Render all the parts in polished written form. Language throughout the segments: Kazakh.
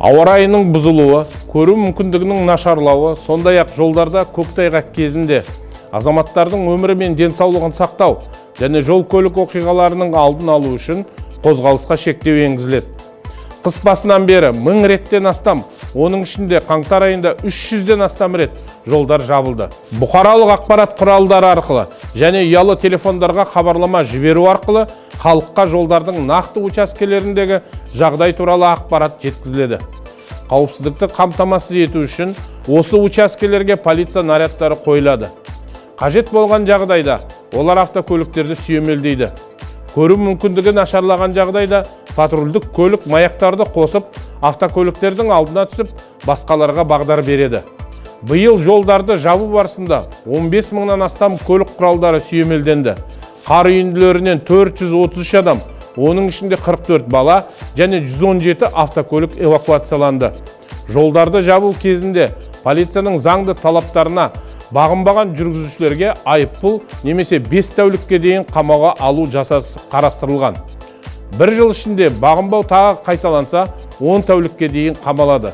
Ауа райының бұзылуы, көру мүмкіндігінің нашарлауы, сондай-ақ жолдарда көктайғақ кезінде азаматтардың өмірі мен денсаулығын сақтау және жол көлік оқиғаларының алдын алу үшін қозғалысқа шектеу енгізіледі. Қыс басынан бері 1000 реттен астам, оның ішінде қаңтар айында 300-ден астам рет жолдар жабылды. Бұқаралық ақпарат құралдары арқылы және ұялы телефондарға хабарлама жіберу арқылы халыққа жолдардың нақты учаскелеріндегі жағдай туралы ақпарат жеткізіледі. Қауіпсіздікті қамтамасыз ету үшін осы учаскелерге полиция нарядтары қойылады. Қажет болған жағдайда олар автокөліктерді сүйемелдейді. Көру мүмкіндігі нашарлаған жағдайда патрульдік көлік маяктарды қосып, автокөліктердің алдына түсіп, басқаларға бағдар береді. Биыл жолдарды жабу барысында 15 мыңнан астам көлік құралдары сүйемелденді. Қар үйінділерінен 433 адам, оның ішінде 44 бала және 117 автокөлік эвакуацияланды. Жолдарды жабу кезінде полицияның заңды талаптарына бағынбаған жүргізушілерге айыппұл немесе 5 тәулікке дейін қамауға алу жазасы қарастырылған. Бір жыл ішінде бағынбау тағы қайталанса, 10 тәулікке дейін қамалады.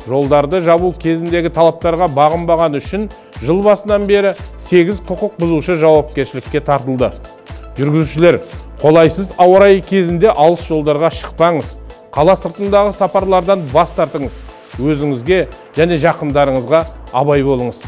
Жолдарды жабу кезіндегі талаптарға бағынбаған үшін жыл басынан бері 8 құқық бұзушы жауапкершілікке тартылды. Жүргізушілер, қолайсыз ауа райы кезінде алыс жолдарға шықпаңыз, қала сыртындағы сапарлардан бас тартыңыз, өзіңізге және жақындарыңызға абай болыңыз.